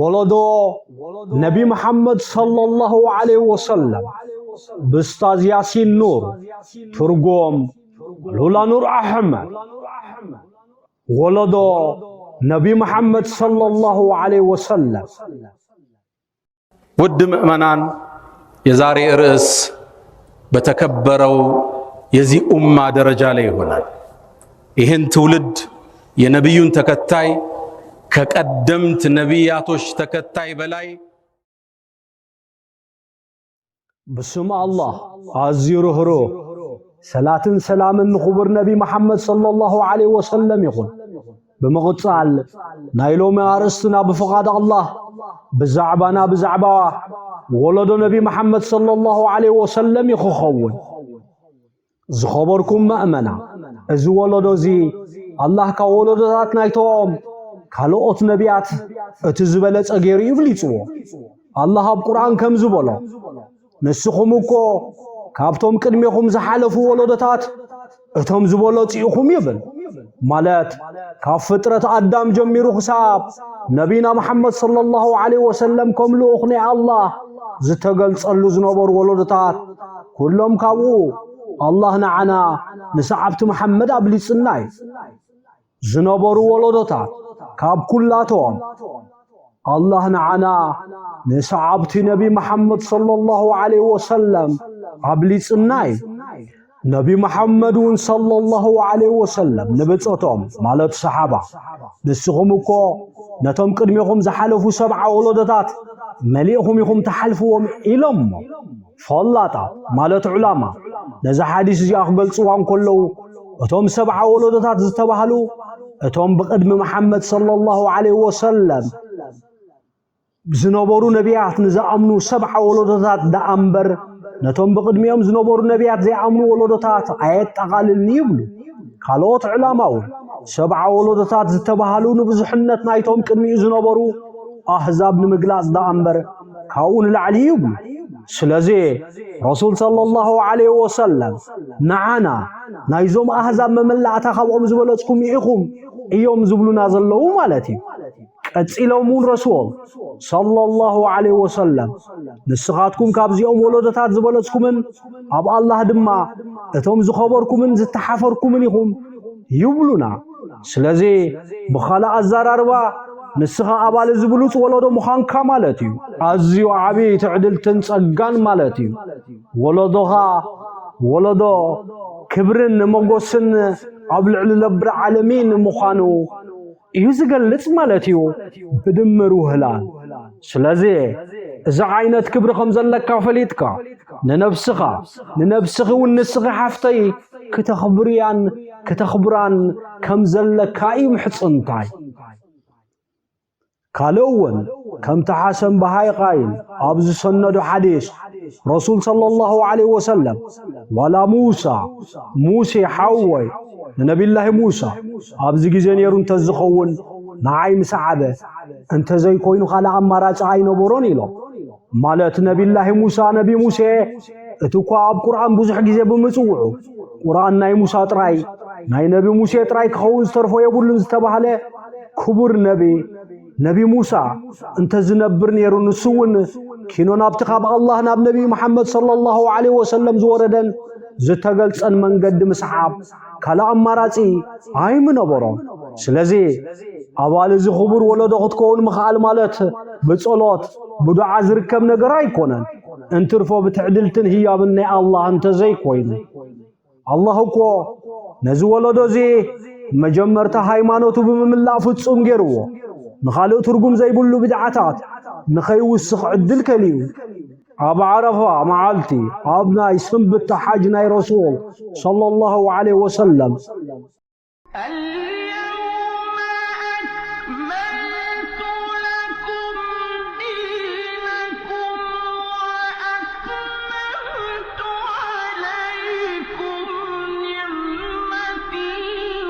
ወለዶ ነቢ መሓመድ ሰለላሁ ዐለይሂ ወሰለም ብኡስታዝ ያሲን ኑር፣ ትርጉም ሉላ ኑር ኣሕመድ። ወለዶ ነቢ መሓመድ ሰለላሁ ዐለይሂ ወሰለም። ውድ ምእመናን፣ የዛሬ ርዕስ በተከበረው የዚህ ኡማ ደረጃ ላይ ይሆናል። ይህን ትውልድ የነቢዩን ተከታይ ከቀደምት ነቢያቶች ተከታይ በላይ ብስም ኣላህ ኣዝዩ ርህሩህ፣ ሰላትን ሰላምን ንኽቡር ነቢ መሓመድ ሰለላሁ ዐለይሂ ወሰለም ይኹን። ብምቕጻል ናይ ሎሚ ኣርእስትና ብፍቓድ ኣላህ ብዛዕባና ብዛዕባ ወለዶ ነቢ መሓመድ ሰለላሁ ዐለይሂ ወሰለም እዩ ክኸውን። ዝኸበርኩም መእመና፣ እዚ ወለዶ እዚ ኣላህ ካብ ወለዶታት ናይቶም ካልኦት ነቢያት እቲ ዝበለጸ ገይሩ እዩ ብሊጽዎ። ኣላህ ኣብ ቁርኣን ከምዚ በሎ፣ ንስኹም እኮ ካብቶም ቅድሜኹም ዝሓለፉ ወለዶታት እቶም ዝበለጹ ኢኹም ይብል። ማለት ካብ ፍጥረት ኣዳም ጀሚሩ ክሳብ ነቢና መሓመድ ሰለላሁ ዐለይሂ ወሰለም ከም ልኡኽ ናይ ኣላህ ዝተገልጸሉ ዝነበሩ ወለዶታት ኩሎም ካብኡ ኣላህ ንዓና ንሰዓብቲ መሓመድ ኣብሊጽና እዩ። ዝነበሩ ወለዶታት ካብ ኩላቶም ኣላህ ንዓና ንሰዓብቲ ነቢ መሓመድ ሰለላሁ ዐለይሂ ወሰለም ኣብሊጽና እዩ። ነቢ መሓመድ እውን ሰለላሁ ዐለይሂ ወሰለም ንብጾቶም ማለት ሰሓባ፣ ንስኹም እኮ ነቶም ቅድሜኹም ዝሓለፉ ሰብዓ ወለዶታት መሊእኹም ኢኹም ትሓልፍዎም ኢሎሞ። ፈላጣት ማለት ዑላማ ነዚ ሓዲስ እዚኣ ክገልጽዋ እንከለዉ፣ እቶም ሰብዓ ወለዶታት ዝተባህሉ እቶም ብቕድሚ መሓመድ ሰለላሁ ዐለይሂ ወሰለም ዝነበሩ ነቢያት ንዝኣምኑ ሰብዓ ወለዶታት ደኣ እምበር፣ ነቶም ብቕድሚኦም ዝነበሩ ነቢያት ዘይኣምኑ ወለዶታት ኣየጠቓልልን ይብሉ። ካልኦት ዑላማ እውን ሰብዓ ወለዶታት ዝተባህሉ ንብዙሕነት ናይቶም ቅድሚኡ ዝነበሩ ኣህዛብ ንምግላጽ ደኣ እምበር ካብኡ ንላዕሊ ይብሉ። ስለዚ ረሱል ሰለላሁ ዐለይሂ ወሰለም ንዓና ናይዞም ኣህዛብ መመላእታ ካብኦም ዝበለጽኩም ኢኹም እዮም ዝብሉና ዘለዉ ማለት እዩ። ቀጺሎም እውን ረሱል ሰለላሁ ዐለይሂ ወሰለም ንስኻትኩም ካብዚኦም ወለዶታት ዝበለጽኩምን ኣብ ኣላህ ድማ እቶም ዝኸበርኩምን ዝተሓፈርኩምን ኢኹም ይብሉና። ስለዚ ብኻልእ ኣዘራርባ ንስኻ ኣባል እዚ ብሉጽ ወለዶ ምዃንካ ማለት እዩ። ኣዝዩ ዓቢ ትዕድልትን ጸጋን ማለት እዩ። ወለዶኻ ወለዶ ክብርን ሞጎስን ኣብ ልዕሊ ረብል ዓለሚን ምዃኑ እዩ ዝገልጽ ማለት እዩ። ብድምር ውህላል። ስለዚ እዚ ዓይነት ክብሪ ከም ዘለካ ፈሊጥካ ንነብስኻ ንነብስኺ እውን ንስኺ ሓፍተይ ክተኽብርያን ክተኽብራን ከም ዘለካ እዩ ምሕጽንታይ። ካልእ እውን ከምቲ ሓሰን በሃይ ቃይል ኣብ ዝሰነዶ ሓዲስ ረሱል ሰለላሁ ዐለይሂ ወሰለም ዋላ ሙሳ ሙሴ ሓወይ ንነቢላሂ ሙሳ ኣብዚ ግዜ ነይሩ እንተዝኸውን ንዓይ ምሰዓበ እንተዘይኮይኑ ካልእ ኣማራጺ ኣይነበሮን ኢሎም። ማለት ነቢላሂ ሙሳ ነቢ ሙሴ እቲ እኳ ኣብ ቁርኣን ብዙሕ ግዜ ብምጽውዑ ቁርኣን ናይ ሙሳ ጥራይ ናይ ነቢ ሙሴ ጥራይ ክኸውን ዝተርፎ የብሉን ዝተባህለ ክቡር ነቢ ነቢ ሙሳ እንተዝነብር ነይሩ ንሱ እውን ኪኖ ናብቲ ካብ ኣላህ ናብ ነቢ መሓመድ ሰለላሁ ዐለይሂ ወሰለም ዝወረደን ዝተገልጸን መንገዲ ምስዓብ ካልእ ኣማራጺ ኣይምነበሮን። ስለዚ ኣባል እዚ ክቡር ወለዶ ክትከውን ምኽኣል ማለት ብጸሎት ብዱዓ ዝርከብ ነገር ኣይኮነን፣ እንትርፎ ብትዕድልትን ህያብን ናይ ኣላህ እንተዘይኮይኑ። ኣላህ እኮ ነዚ ወለዶ እዚ መጀመርታ ሃይማኖቱ ብምምላእ ፍጹም ገይርዎ፣ ንኻልእ ትርጉም ዘይብሉ ቢድዓታት ንኸይውስኽ ዕድል ከሊኡ። ኣብ ዓረፋ መዓልቲ ኣብ ናይ ሰንብቲ ሓጅ ናይ ረሱል ሰለላሁ ዐለይሂ ወሰለም اليوم أكملت لكم دينكم وأتممت عليكم نعمتي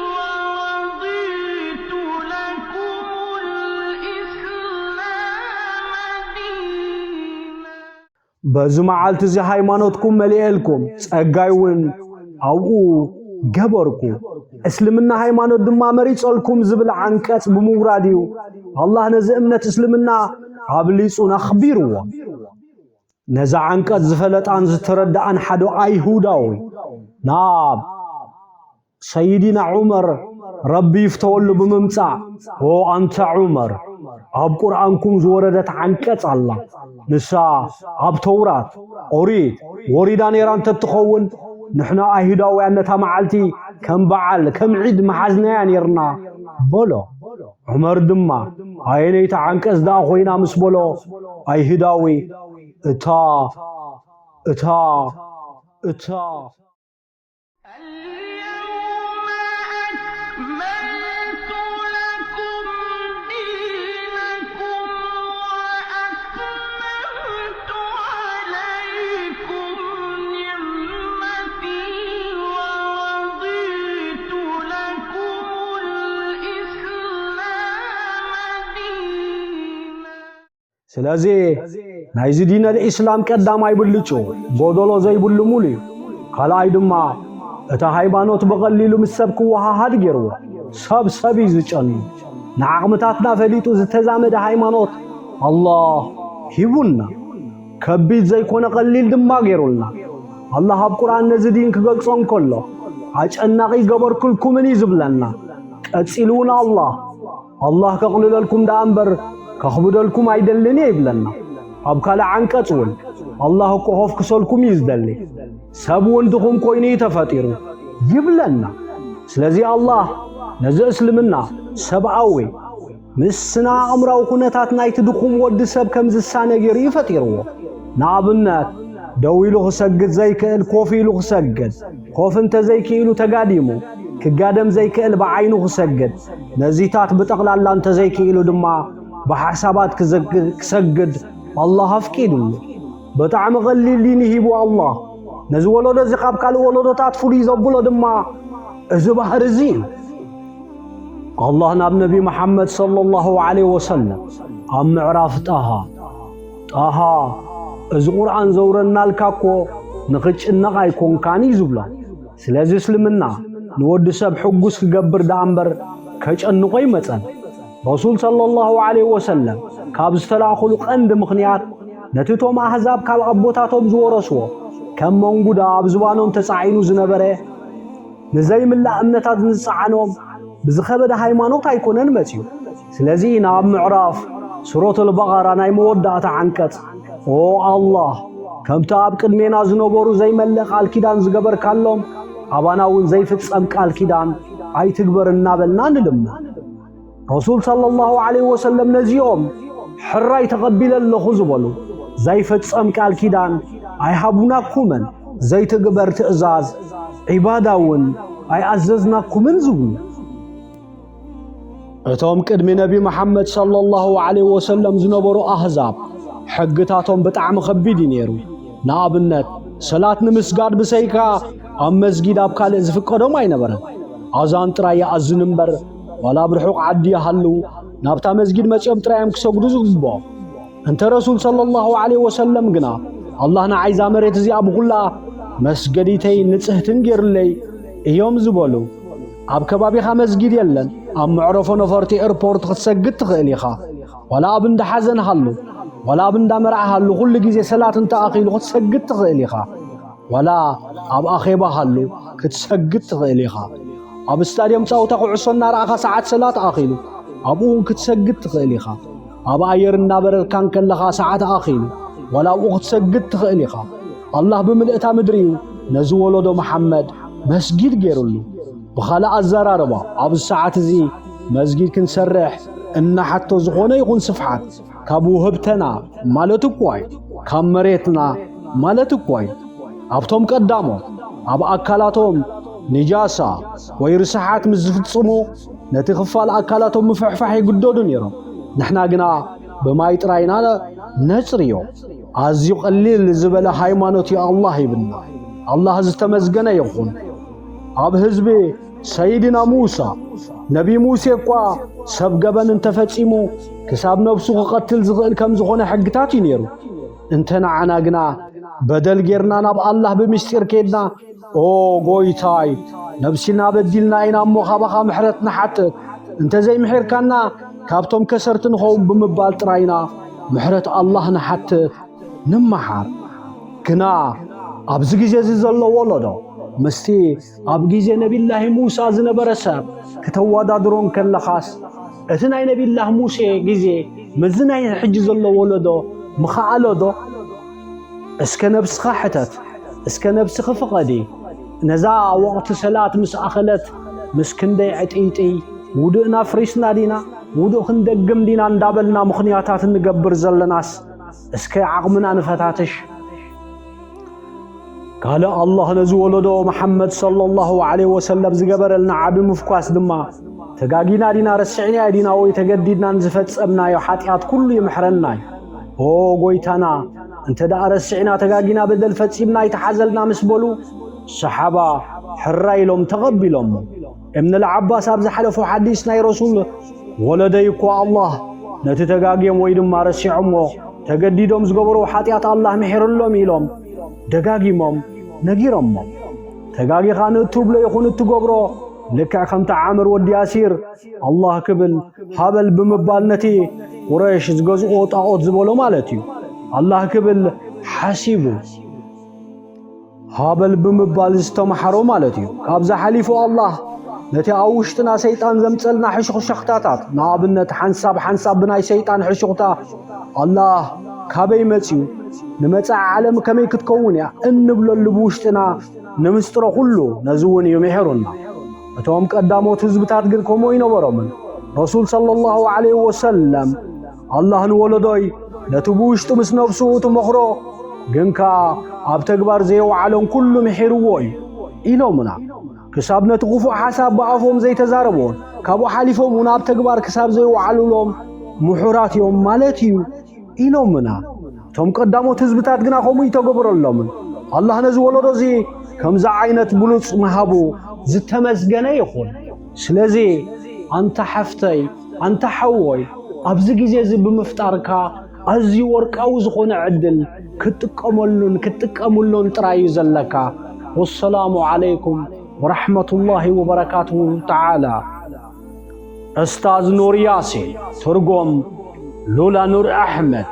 ورضيت لكم الإسلام دينا. በዚ መዓልቲ እዚ ሃይማኖትኩም መሊኤልኩም፣ ጸጋይ እውን ኣብኡ ገበርኩ፣ እስልምና ሃይማኖት ድማ መሪጸልኩም ዝብል ዓንቀጽ ብምውራድ እዩ ኣላህ ነዚ እምነት እስልምና ኣብሊጹን ኣኽቢርዎን። ነዛ ዓንቀጽ ዝፈለጣን ዝተረድኣን ሓደ ኣይሁዳዊ ናብ ሰይድና ዑመር ረቢ ይፍተወሉ ብምምጻእ፣ "ኦ ኣንታ ዑመር፣ ኣብ ቁርኣንኩም ዝወረደት ዓንቀጽ ኣላ። ንሳ ኣብ ተውራት፣ ኦሪት፣ ወሪዳ ነይራ እንተትኸውን፣ ንሕና ኣይሁዳውያን ነታ መዓልቲ ከም በዓል፣ ከም ዒድ መሓዝናያ ነይርና" በሎ። ዑመር ድማ፣ "ኣየነይቲ ዓንቀጽ ደኣ ኮይና?" ምስ በሎ፣ ኣይሁዳዊ፣ "እታ፣ እታ፣ እታ" اليوم أكملت لكم دينكم وأتممت عليكم نعمتي ورضيت لكم الإسلام دينا. ስለዚ ናይዚ ዲን ኣልኢስላም ቀዳማይ ብልጭ፣ ጎደሎ ዘይብሉ ሙሉ እዩ። ካልኣይ ድማ እታ ሃይማኖት ብቐሊሉ ምስ ሰብ ክወሃሃድ ገይርዎ። ሰብ ሰብ እዩ ዝጨኑ። ንዓቕምታትና ፈሊጡ ዝተዛመደ ሃይማኖት ኣላህ ሂቡና። ከቢድ ዘይኮነ ቀሊል ድማ ገይሩልና። ኣላህ ኣብ ቁርኣን ነዚ ዲን ክገልጾ እንከሎ፣ "ኣጨናቒ ገበርኩልኩምን" እዩ ዝብለና። ቀጺሉ እውን ኣላህ፣ "ኣላህ ከቕልለልኩም ደኣ እምበር ከኽብደልኩም ኣይደልን እየ" ይብለና። ኣብ ካልእ ዓንቀጽ እውን፣ "ኣላህ እኮ ከፍኩሰልኩም እዩ ዝደሊ። ሰብ እውን ድኹም ኮይኑ እዩ ተፈጢሩ" ይብለና። ስለዚ ኣላህ ነዚ እስልምና ሰብኣዊ፣ ምስ ስነ ኣእምራዊ ኩነታት ናይቲ ድኹም ወዲ ሰብ ከም ዝሳነ ገይሩ እዩ ፈጢርዎ። ንኣብነት፣ ደው ኢሉ ክሰግድ ዘይክእል ኮፍ ኢሉ ክሰግድ፣ ኮፍ እንተዘይክኢሉ ተጋዲሙ፣ ክጋደም ዘይክእል ብዓይኑ ክሰግድ፣ ነዚታት ብጠቕላላ እንተዘይክኢሉ ድማ ብሓሳባት ክዘግ-፣ ክሰግድ ኣላህ ኣፍቂዱሉ። ብጣዕሚ ቀሊል ዲን ሂቡ ኣላህ። ነዚ ወለዶ እዚ ካብ ካልእ ወለዶታት ፍሉይ ዘብሎ ድማ እዚ ባህሪ እዚ እዩ። ኣላህ ናብ ነቢ መሓመድ ሰለላሁ ዐለይሂ ወሰለም ኣብ ምዕራፍ ጣሃ፣ "ጣሃ፣ እዚ ቁርኣን ዘውረድናልካ እኮ ንኽጭነቕ ኣይኮንካን" እዩ ዝብሎ። ስለዚ እስልምና ንወዲ ሰብ ሕጉስ ክገብር ደኣ እምበር ከጨንቆ ኣይመጸን። ረሱል ሰለላሁ ዐለይሂ ወሰለም ካብ ዝተላእኹሉ ቀንዲ ምኽንያት ነቲ እቶም ኣህዛብ ካብ ኣቦታቶም ዝወረስዎ ከም መንጉዳ ኣብ ዝባኖም ተጻዒኑ ዝነበረ ንዘይምላእ እምነታት ንዝጸዓኖም ብዝኸበደ ሃይማኖት ኣይኮነን መጺኡ። ስለዚ ኢና ኣብ ምዕራፍ ሱረቱል በቐራ ናይ መወዳእታ ዓንቀጽ፣ "ኦ ኣላህ፣ ከምቲ ኣብ ቅድሜና ዝነበሩ ዘይመልእ ቃል ኪዳን ዝገበርካሎም፣ ኣባና እውን ዘይፍጸም ቃል ኪዳን ኣይትግበር" እናበልና ንልምን። ረሱል ሰለላሁ ዐለይሂ ወሰለም ነዚኦም ሕራይ ተቐቢለ ኣለኹ ዝበሉ፣ ዘይፍጸም ቃል ኪዳን ኣይሃቡናኩምን፣ ዘይትግበር ትእዛዝ ዒባዳ እውን ኣይኣዘዝናኩምን ዝብሉ። እቶም ቅድሚ ነቢ መሓመድ ሰለላሁ ዐለይሂ ወሰለም ዝነበሩ ኣህዛብ ሕግታቶም ብጣዕሚ ከቢድ እዩ ነይሩ። ንኣብነት፣ ሰላት ንምስጋድ ብሰይካ ኣብ መስጊድ ኣብ ካልእ ዝፍቀዶም ኣይነበረን። ኣዛን ጥራይ ይኣዝን እምበር፣ ዋላ ኣብ ርሑቕ ዓዲ ይሃልዉ፣ ናብታ መስጊድ መጺኦም ጥራይ እዮም ክሰግዱ ዝግብኦም። እንተ ረሱል ሰለላሁ ዐለይሂ ወሰለም ግና፣ ኣላህ ንዓይ እዛ መሬት እዚኣ ብኹላ መስገዲተይ ንጽህትን ገይሩለይ እዮም ዝበሉ። ኣብ ከባቢኻ መስጊድ የለን፣ ኣብ መዕረፎ ነፈርቲ ኤርፖርት ክትሰግድ ትኽእል ኢኻ። ዋላ ኣብ እንዳ ሓዘን ሃሉ፣ ዋላ ኣብ እንዳ መርዓ ሃሉ፣ ኩሉ ግዜ ሰላት እንተኣኺሉ ክትሰግድ ትኽእል ኢኻ። ዋላ ኣብ ኣኼባ ሃሉ ክትሰግድ ትኽእል ኢኻ። ኣብ ስታድዮም ጸወታ ኩዕሶ እናረኣኻ ሰዓት ሰላት ኣኺሉ ኣብኡ እውን ክትሰግድ ትኽእል ኢኻ። ኣብ ኣየር እናበረርካ እንከለኻ ሰዓት ኣኺሉ ዋላ ኣብኡ ክትሰግድ ትኽእል ኢኻ። ኣላህ ብምልእታ ምድሪኡ ነዚ ወለዶ መሓመድ መስጊድ ገይሩሉ። ብኻልእ ኣዘራርባ ኣብዚ ሰዓት እዚ መስጊድ ክንሰርሕ እናሓቶ ዝኾነ ይኹን ስፍሓት ካብ ውህብተና ማለት እኳ እዩ፣ ካብ መሬትና ማለት እኳ እዩ። ኣብቶም ቀዳሞት ኣብ ኣካላቶም ንጃሳ ወይ ርስሓት ምስ ዝፍጽሙ ነቲ ክፋል ኣካላቶም ምፍሕፋሕ ይግደዱ ነይሮም። ንሕና ግና ብማይ ጥራይና ነጽርዮ። ኣዝዩ ቀሊል ዝበለ ሃይማኖት እዩ ኣላህ ሂብና። ኣላህ ዝተመስገነ ይኹን። ኣብ ህዝቢ ሰይድና ሙሳ፣ ነቢ ሙሴ እኳ ሰብ ገበን እንተፈጺሙ ክሳብ ነብሱ ክቐትል ዝኽእል ከም ዝኾነ ሕግታት እዩ ነይሩ። እንተ ንዓና ግና በደል ጌርና ናብ ኣላህ ብምስጢር ኬድና፣ "ኦ ጎይታይ፣ ነብስና በዲልና ኢና እሞ ካባኻ ምሕረት ንሓትት፣ እንተዘይምሒርካና ካብቶም ከሰርቲ ንኸውን" ብምባል ጥራይና ምሕረት ኣላህ ንሓትት፣ ንመሓር። ግና ኣብዚ ግዜ እዚ ዘሎ ወለዶ ምስቲ ኣብ ግዜ ነቢላሂ ሙሳ ዝነበረ ሰብ ክተወዳድሮ እንከለኻስ፣ እቲ ናይ ነቢላህ ሙሴ ግዜ ምስዚ ናይ ሕጂ ዘሎ ወለዶ ምኸኣሎ ዶ? እስከ ነብስኻ ሕተት፣ እስከ ነብስኺ ፍቐዲ። ነዛ ወቕቲ ሰላት ምስ ኣኸለት፣ ምስ ክንደይ ዕጥይጥይ፣ ውዱእና ኣፍሪስና ዲና፣ ውዱእ ክንደግም ዲና እንዳበልና ምኽንያታት እንገብር ዘለናስ፣ እስከ ዓቕምና ንፈታትሽ። ካልእ ኣላህ ነዚ ወለዶ መሓመድ ሰለላሁ ዐለይሂ ወሰለም ዝገበረልና ዓቢ ምፍኳስ ድማ፣ ተጋጊና ዲና ረሲዕናዮ ዲና ወይ ተገዲድና ንዝፈጸምናዮ ሓጢኣት ኩሉ ይምሕረና እዩ። ኦ ጎይታና፣ እንተ ደኣ ረሲዕና ተጋጊና በደል ፈጺምና ኣይትሓዘልና ምስ በሉ፣ ሰሓባ ሕራይ ኢሎም ተቐቢሎሞ። እብን ልዓባስ ኣብ ዝሓለፎ ሓዲስ ናይ ረሱል፣ ወለደይ እኮ ኣላህ ነቲ ተጋግዮም ወይ ድማ ረሲዖሞ ተገዲዶም ዝገበርዎ ሓጢኣት ኣላህ ምሒርሎም ኢሎም ደጋጊሞም ነጊሮሞ። ተጋጊኻ ንእትብሎ ይኹን እትገብሮ ልክዕ ከምቲ ዓምር ወዲ ያሲር ኣላህ ክብል ሃበል ብምባል ነቲ ቁረይሽ ዝገዝእዎ ጣዖት ዝበሎ ማለት እዩ። ኣላህ ክብል ሓሲቡ ሃበል ብምባል ዝተምሓሮ ማለት እዩ። ካብዚ ሓሊፉ ኣላህ ነቲ ኣብ ውሽጥና ሰይጣን ዘምጸልና ሕሹኽሸኽታታት፣ ንኣብነት ሓንሳብ ሓንሳብ ብናይ ሰይጣን ሕሹኽታ ኣላህ ካበይ መጺኡ፣ ንመጻኢ ዓለም ከመይ ክትከውን እያ እንብለሉ ብውሽጥና ንምስጥሮ ኩሉ ነዚ እውን እዩ ምሒሩና። እቶም ቀዳሞት ህዝብታት ግን ከምኡ ኣይነበሮምን። ረሱል ሰለላሁ ዐለይሂ ወሰለም ኣላህ ንወለዶይ ነቲ ብውሽጡ ምስ ነብሱ ትመኽሮ ግን ከኣ ኣብ ተግባር ዘየውዓሎም ኩሉ ምሒርዎ እዩ ኢሎምና። ክሳብ ነቲ ክፉእ ሓሳብ ብኣፎም ዘይተዛረብዎን ካብኡ ሓሊፎም እውን ኣብ ተግባር ክሳብ ዘይወዓሉሎም ምሑራት እዮም ማለት እዩ ኢሎምና። እቶም ቀዳሞት ህዝብታት ግና ከምኡ ይተገብረሎምን። ኣላህ ነዚ ወለዶ እዚ ከምዚ ዓይነት ብሉጽ ምሃቡ ዝተመስገነ ይኹን። ስለዚ ኣንታ ሓፍተይ፣ ኣንታ ሓወይ፣ ኣብዚ ግዜ እዚ ብምፍጣርካ ኣዝዩ ወርቃዊ ዝኾነ ዕድል ክትጥቀመሉን ክትጥቀምሉን ጥራይ እዩ ዘለካ። ወሰላሙ ዓለይኩም ወራሕመቱላሂ ወበረካቱሁ ተዓላ። ኡስታዝ ኑር ያሲን፣ ትርጉም ሉላ ኑር ኣሕመድ።